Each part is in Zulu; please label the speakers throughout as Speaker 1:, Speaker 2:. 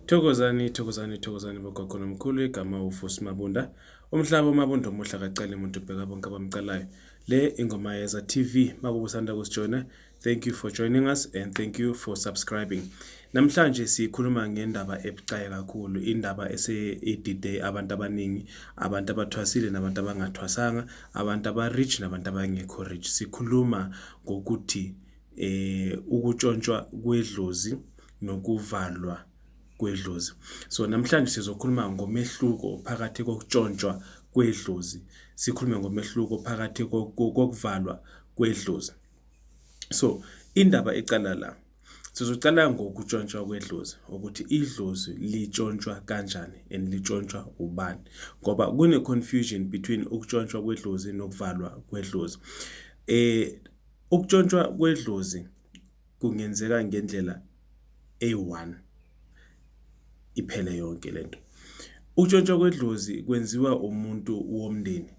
Speaker 1: Thokozani, thokozani, thokozani bogogo nomkhulu. Igama uVusi Mabunda. Umhlaba uMabunda omuhle akaceli muntu, ubheka bonke abamcalayo. Le ingoma yeza TV makuba usanda kusijoyina. Thank you for joining us and thank you for subscribing. Namhlanje sikhuluma ngendaba ebucayi kakhulu, indaba esedide abantu abaningi, abantu abathwasile nabantu abangathwasanga, abantu aba-rich nabantu abangekho rich. Sikhuluma ngokuthi ukutshontshwa kwedlozi nokuvalwa kwedlozi. So namhlanje sizokhuluma ngomehluko phakathi kokutshontshwa kwedlozi, sikhulume ngomehluko phakathi kokuvalwa kwedlozi. So indaba icala la, sizocala ngokutshontshwa kwedlozi, ukuthi idlozi litshontshwa kanjani and litshontshwa ubani, ngoba kune-confusion between ukutshontshwa kwedlozi nokuvalwa kwedlozi. Ukutshontshwa kwedlozi kungenzeka ngendlela eyi-one, iphele yonke lento. Ukutshontshwa kwedlozi kwenziwa umuntu womndeni.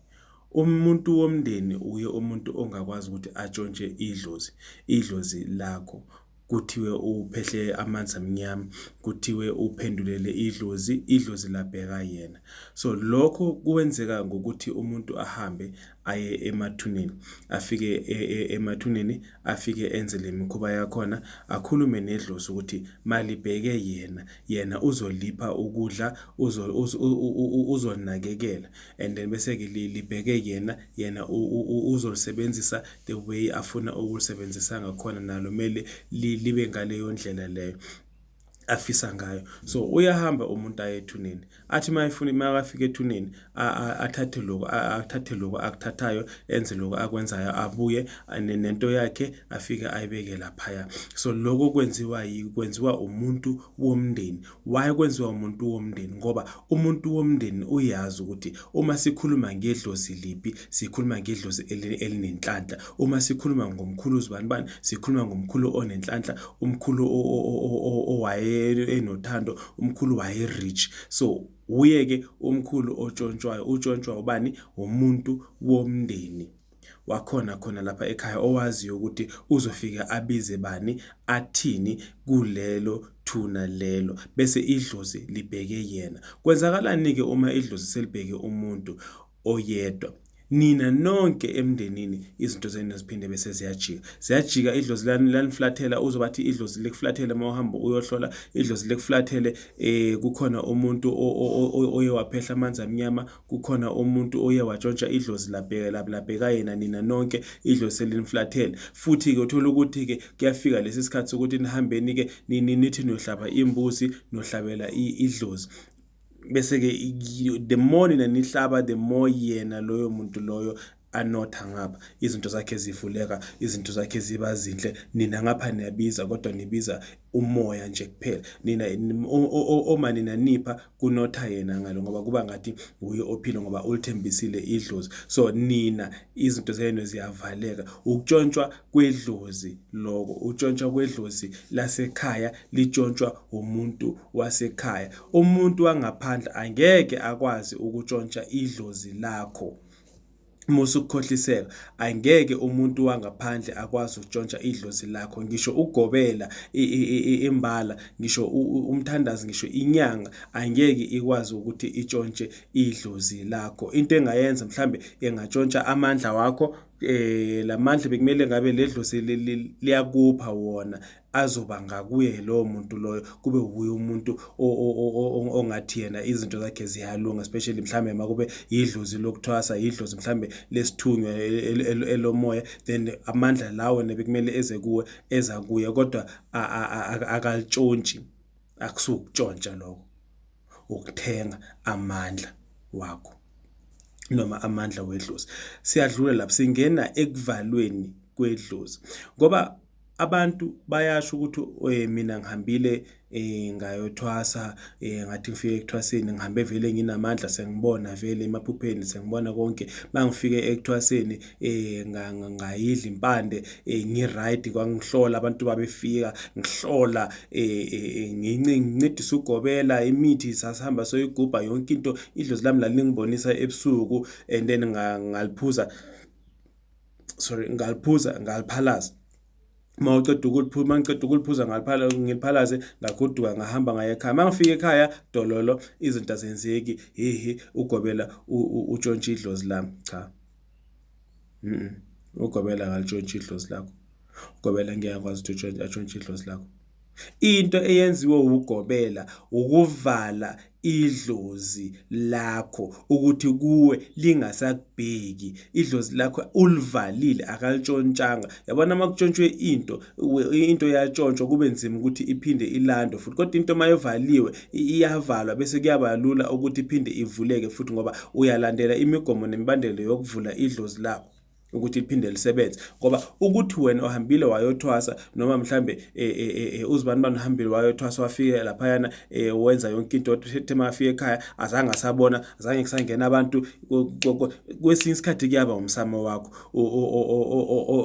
Speaker 1: Umuntu womndeni uye umuntu ongakwazi ukuthi atshontshe idlozi, idlozi lakho. Kuthiwe uphehle amanzi amnyama, kuthiwe uphendulele idlozi, idlozi labheka yena. So lokho kwenzeka ngokuthi umuntu ahambe aye emathuneni, afike emathuneni, afike enze le mikhuba yakhona, akhulume nedlozi ukuthi malibheke yena, yena uzolipha ukudla, uzolinakekela, and then bese-ke libheke yena, yena uzolisebenzisa the way afuna ukulisebenzisa ngakhona, nalo mele libe ngaleyo ndlela leyo afisa ngayo. So uyahamba umuntu aye ethuneni, athi mayefuna makafika ethuneni athathe lokho, athathe lokho akuthathayo, enze lokho akwenzayo, abuye nento yakhe afike ayibeke laphaya. So lokho kwenziwa kwenziwa umuntu womndeni. Why kwenziwa umuntu womndeni? Ngoba umuntu womndeni uyazi ukuthi uma sikhuluma ngedlozi liphi, sikhuluma ngedlozi elinenhlanhla. Uma sikhuluma ngomkhulu uzibanibani, sikhuluma ngomkhulu onenhlanhla, umkhulu owaye enothando, umkhulu waye rich. So uye-ke umkhulu otshontshwayo, utshontshwa ubani? Umuntu womndeni wakhona khona lapha ekhaya, owaziyo ukuthi uzofika abize bani, athini kulelo thuna lelo, bese idlozi libheke yena. Kwenzakalani-ke uma idlozi selibheke umuntu oyedwa? Nina nonke emndenini izinto zenu ziphinde bese ziyajika, ziyajika. Idlozi laniflathela, uzobathi idlozi likuflathele uma uhamba uyohlola, idlozi likuflathele. Kukhona umuntu oye waphehla amanzi amnyama, kukhona umuntu oye watshontsha idlozi, labheka labheka yena, nina nonke idlozi seliniflathele. Futhi-ke uthola ukuthi-ke kuyafika lesi sikhathi sokuthi nihambeni-ke nithi niyohlaba imbuzi, niyohlabela idlozi, bese-ke the more nina nihlaba, the more yena loyo muntu loyo anotha ngapha, izinto zakhe zivuleka, izinto zakhe ziba zinhle. Nina ngapha niyabiza, kodwa nibiza umoya nje kuphela. Nina oma nina nipha, kunotha yena ngalo, ngoba kuba ngathi uye ophile ngoba ulithembisile idlozi. So nina izinto zenu ziyavaleka. Ukutshontshwa kwedlozi lokho, ukutshontshwa kwedlozi lasekhaya litshontshwa umuntu wasekhaya. Umuntu wangaphandle angeke akwazi ukutshontsha idlozi lakho. Musa ukukhohliseka, angeke umuntu wangaphandle akwazi ukutshontsha idlozi lakho. Ngisho ugobela imbala, ngisho umthandazi, ngisho inyanga angeke ikwazi ukuthi itshontshe idlozi lakho. Into engayenza mhlambe, engatshontsha amandla wakho, lamandla bekumele ngabe ledlozi liyakupha wona, azoba ngakuye lowo muntu loyo, kube wuye umuntu ongathi yena izinto zakhe ziyalunga, especially mhlambe makube yidlozi lokuthwasa, yidlozi mhlambe lesithunywa elomoya, then amandla lawo nebekumele eze kuwe eza kuye, kodwa akalishontshi. Akusukuntshontsha lokho, ukuthenga amandla wakho noma amandla wedlozi. Siyadlula lapho, singena ekuvalweni kwedlozi, ngoba abantu bayasho ukuthi mina ngihambile ngayothwasa, ngathi ngifike ekuthwaseni ngihambe vele nginamandla, sengibona vele emaphupheni, sengibona konke. Mangifike ekuthwaseni ngayidla impande, ngi-right, kwangihlola abantu babefika ngihlola, ngincedisa ugobela imithi, sasihamba soyigubha yonke into, idlozi lami lalingibonisa ebusuku, and then ngaliphuza, sorry, ngaliphuza ngaliphalaza. Uma uceda ukuliphuza, uma ngiqeda ukuliphuza ngaliphala ngiliphalaze ngagoduka ngahamba ngaya ekhaya. Uma ngifika ekhaya dololo izinto azenzeki, hehe ugobela utshontshe idlozi lami. Cha, ugobela akalitshontshe idlozi lakho. Ugobela ngeke akwazi ukuthi atshontshe idlozi lakho. Into eyenziwe wugobela ukuvala idlozi lakho ukuthi kuwe lingasakubheki. Idlozi lakho ulivalile akalitshontshanga. Yabona uma kutshontshwe into, into yatshontshwa kube nzima ukuthi iphinde ilandwe futhi, kodwa into uma ivaliwe iyavalwa bese kuyaba lula ukuthi iphinde ivuleke futhi ngoba uyalandela imigomo nemibandela yokuvula idlozi lakho ukuthi liphinde lisebenze. Ngoba ukuthi wena uhambile wayothwasa noma mhlambe uzibani bani uhambile wayothwasa wafika laphayana wenza yonke into, uthe makafika ekhaya azange asabona, azange kusangena abantu, kwesinye isikhathi kuyaba umsamo wakho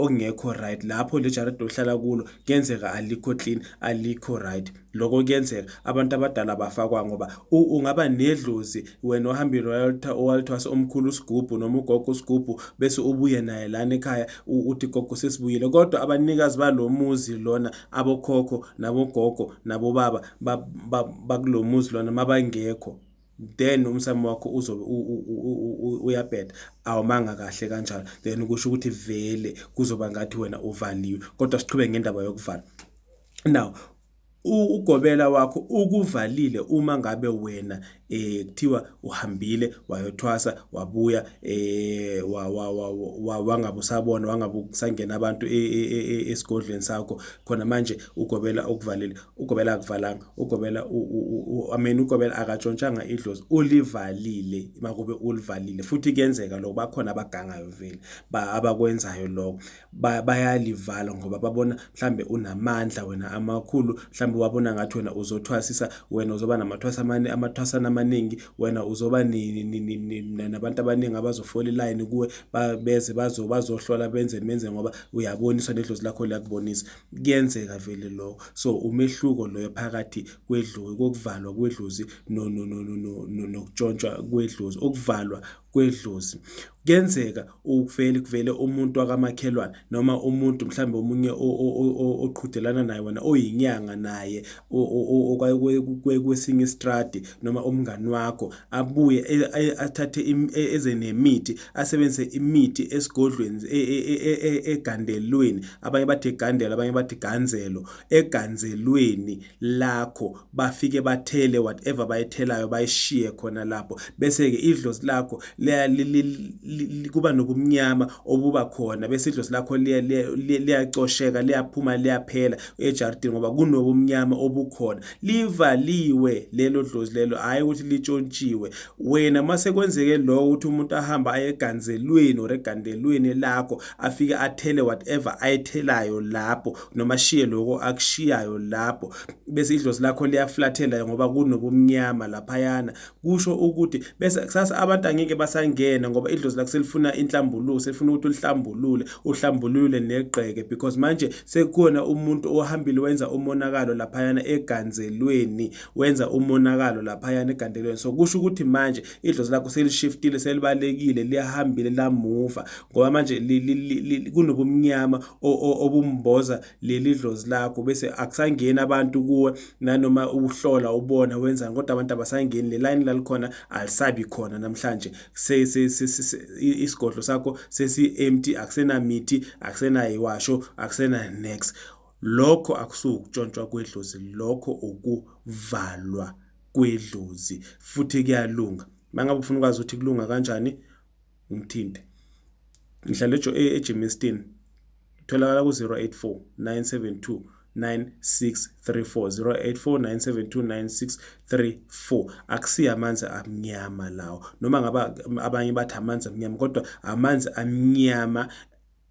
Speaker 1: ongekho right lapho le jaridi ohlala kulo kuyenzeka alikho clean, alikho right. Lokho kuyenzeka abantu abadala bafakwa ngoba ungaba nedlozi wena ohambile owalithwasa omkhulu usigubhu noma ugogo usigubhu bese ubuye naye lana ekhaya uthi gogo sesibuyile, kodwa abanikazi balo muzi lona abokhokho nabogogo nabobaba bakulo muzi lona mabangekho, then umsamo wakho uzobe uyabheda, awumanga kahle kanjalo, then kusho ukuthi vele kuzoba ngathi wena uvaliwe. Kodwa siqhubeke ngendaba yokuvala. Now ugobela wakho ukuvalile uma ngabe wena kuthiwa uhambile wayothwasa wabuya wangabe usabona, wangabe usangena abantu esigodlweni sakho khona manje ugobela ukuvalile. Ugobela akuvalanga, ugobela I mean ugobela akatshontshanga idlozi, ulivalile makube ulivalile. Futhi kuyenzeka lokho, bakhona abagangayo vele abakwenzayo lokho, bayalivala ngoba babona mhlambe unamandla wena amakhulu, mhlambe wabona ngathi wena uzothwasisa, wena uzoba namathwasa amane, amathwasana amaningi, wena uzoba nabantu abaningi abazofola ilayini kuwe, beze bazohlola benze benze ngoba uyaboniswa nedlozi lakho liyakubonisa. Kuyenzeka vele lokho. So umehluko loyo phakathi kwedlozi, kokuvalwa kwedlozi nokutshontshwa kwedlozi. Ukuvalwa kwedlozi kuyenzeka uvele kuvele umuntu wakamakhelwane noma umuntu mhlambe omunye oqhudelana naye wena oyinyanga naye kwesinye istradi noma umngani wakho abuye athathe eze nemithi, asebenzise imithi esigodlweni egandelweni, abanye bathi igandelo, abanye bathi ganzelo, eganzelweni lakho bafike bathele whatever bayithelayo bayishiye khona lapho, bese-ke idlozi lakho kuba nobumnyama obuba khona, bese idlozi lakho liyacosheka, liyaphuma, liyaphela ejaridini ngoba kunobumnyama obukhona. Livaliwe lelo dlozi lelo, hhayi ukuthi litshontshiwe. Wena mase kwenzeke lokho ukuthi umuntu ahamba aye eganzelweni or egandelweni lakho afike athele whatever ayithelayo lapho noma ashiye lokho akushiyayo lapho, bese idlozi lakho liyaflathela ngoba kunobumnyama laphayana, kusho ukuthi bese kusasa abantu angeke basangena ngoba idlozi lakho selifuna inhlambuluko, selifuna ukuthi ulihlambulule, uhlambulule negqeke, because manje sekukhona umuntu ohambile wenza umonakalo laphayana eganzelweni, wenza umonakalo laphayana egandelweni. So kusho ukuthi manje idlozi lakho selishiftile, selibalekile, liyahambile lamuva ngoba manje kunobumnyama obumboza leli dlozi lakho, bese akusangeni abantu kuwe nanoma uhlola ubona wenzani, kodwa abantu abasangeni, le line lalikhona alisabi khona namhlanje. Isigodlo sakho sesi-empty, akusenamithi, akusenayiwasho, akusena nex. Lokho akusuwukutshontshwa kwedlozi, lokho ukuvalwa kwedlozi, futhi kuyalunga. Mangabe ufuna ukwazi ukuthi kulunga kanjani, ngithinte. Ngihlala eGermiston, tholakala ku-084 972 9634, 084 972 9634. Akusiyo amanzi amnyama lawo, noma ngaba abanye bathi amanzi amnyama, kodwa amanzi amnyama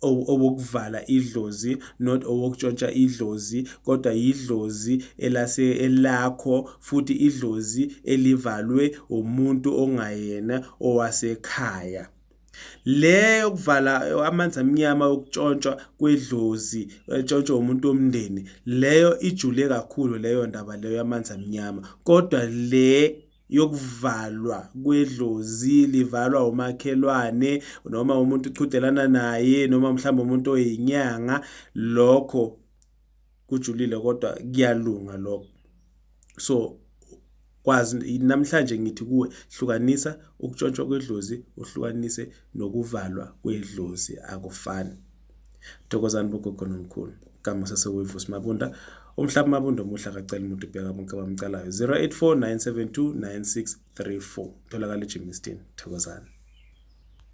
Speaker 1: owokuvala idlozi, not owokutshontsha idlozi, kodwa yidlozi elase elakho, futhi idlozi elivalwe umuntu ongayena owasekhaya. Le yokuvala amanzi amnyama yokutshontshwa kwedlozi etshontshwa umuntu womndeni, leyo ijule kakhulu leyo ndaba leyo yamanzi amnyama, kodwa le yokuvalwa kwedlozi livalwa umakhelwane noma umuntu uqhudelana naye noma mhlawumbe umuntu oyinyanga, lokho Kujulile kodwa kuyalunga lokho. So kwazi namhlanje ngithi kuwe, hlukanisa ukutshontshwa kwedlozi, uhlukanise nokuvalwa kwedlozi, akufani. Thokozani bogogo nomkhulu. Igama sasewuyivusi Mabunda. Umhlaba Mabunda omuhle akacela umuntu, ubheka bonke abamcalayo. 084 972 9634. Tholakala eGermiston. Thokozani.